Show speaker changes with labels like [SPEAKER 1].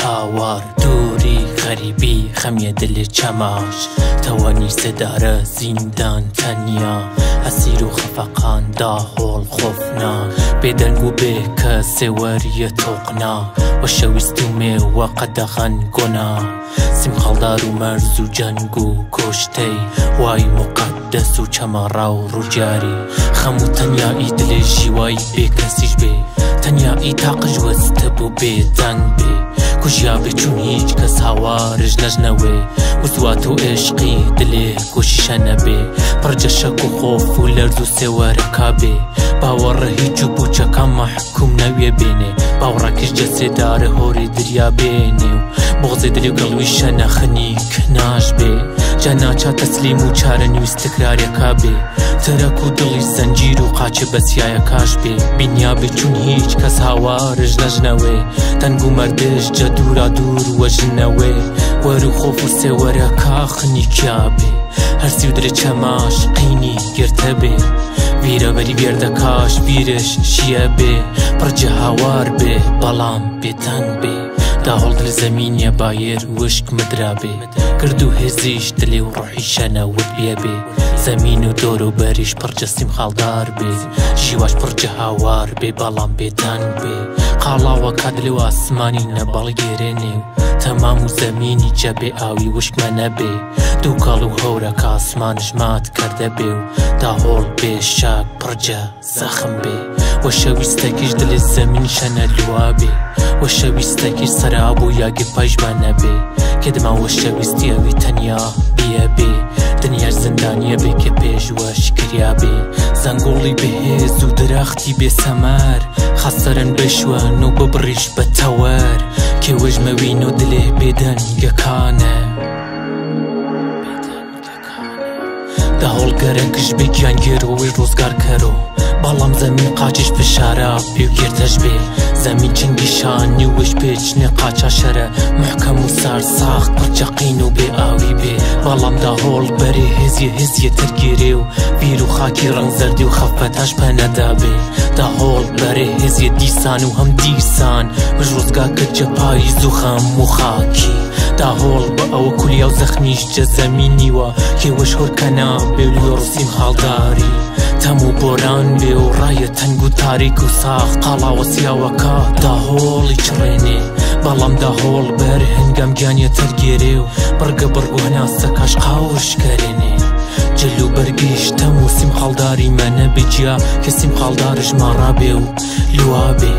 [SPEAKER 1] هاوار دووری غەریبی خەمیە دلێ چەماش تەوەنی سێدارە زیندان تەنیا ئەسیر و خەفەقان داهۆڵ خۆفنا بێدەنگ و بێ کەس سێوەریە تۆقنا وە شەویست و مێوە قەدەغەن گۆنا سیم خاڵدار و مەرز و جەنگ و کۆشتەی وای موقەدەس و چەمەڕا و ڕووجاری خەم و تەنیایی دلێ ژیوای بێ کەسیش بێ تەنیایی تاقش وەستە بوو بێ دەنگ بێ کوژیا بێ چون هیچ کەس هاوارش نەژنەوێ وزوات و عشقی دلێ گۆشیشە نەبێ پڕجە شەک و خۆف و لەرز و سێوەرەکا بێ باوەڕە هیچ و بوچەکە مەحکوم نەوێ بێنێ باوەڕەکەش جەسێدارە هۆرێ دریا بێنێ و بغزێ دلێ و گەڵویشە نەخنیک ناش بێ جا ناچا تەسلیم و چارەنویس تکرارەکا بێ تەرەک و دڵی زەنجیر و قاچە بەسیایەکاش بێ بینیا بێ چون هیچ کەس هاوارش نەژنەوێ دەنگ و مەردش جە دوورا دوور وەژنەوێ وەر و خۆف و سێوەرەکا خنیکیا بێ هەرسی و دلێ چەماش قینی گرتە بێ ویرەبەری وێردەکاش بیرش شیە بێ پڕجە هاوار بێ بەڵام بێدەنگ بێ داهۆڵ دل زەمینیە بایر وشک مدرا بێ گرد و هێزیش دلێ و ڕۆحی شەنەوت بیە بێ زەمین و دۆر و بەریش پڕجە سیم خاڵدار بێ ژیواش پڕجە هاوار بێ بەڵام بێدەنگ بێ قاڵاوەکە دلێ و ئاسمانی نەبەڵگێرێنێ و تەمام و زەمینی جەبێ ئاوی وشکمە نەبێ دووکەڵ و هەورەکە ئاسمانش مات کردە بێ و داهۆڵ بێ شاک پڕجە زەخم بێ وە شەویستەکیش دلێ زەمین شەنە لوا بێ وە شەویستەکیش سەراب و یاگە پایشما نەبێ کە دما وە شەویستی ئەوی تەنیا بیە بێ دنیاش زندانیە بێ کە پێش وەش کریا بێ زەنگوڵی بەهێز و درەختی بێ سەمەر خەسەرن بشوەن و ببڕیش بە تەوەر کێوەژ مەوین و دلێ بێدەنگەکانە داهۆڵگەرەکش بێ گیانگێرەوەی ڕۆزگار کەرۆ بەڵام زەمین قاچیش فشارە پێ و گێرتەش بێ زەمین چنگیشانی وش پێچنێ قاچا شەرە محکەم و سارساخ پڕچەقین و بێ ئاوی بێ بەڵام داهۆڵ بەرێ هێزیە هێزیە ترگێرێ و بیر و خاکی ڕەنگ زەردی و خەفەتاش پەنەدا بێ داهۆڵ بەرێ هێزیە دیسان و هەم دیسان وش ڕۆزگار کرد جە پاییز و خەم و خاکی داهۆڵ بە ئەوە کولیا و زەخمیش جە زەمینیوە کێوەش هۆرکەنا بێ و لوێ ڕسیم خاڵداری تەم و بۆران بێ و ڕایە تەنگ و تاریک و ساخ قاڵاوە سیاوەکە داهۆڵی چڕێنێ بەڵام داهۆڵ بەر هەنگام گیانیە تەرگێرێ و بڕگە بڕگ و هەناسەکاش قاوش کەرێنێ جل و بەرگیش تەم و سیم خاڵداری مەنە بجیا کە سیم خاڵدارش ماڕا بێ و لوا بێ.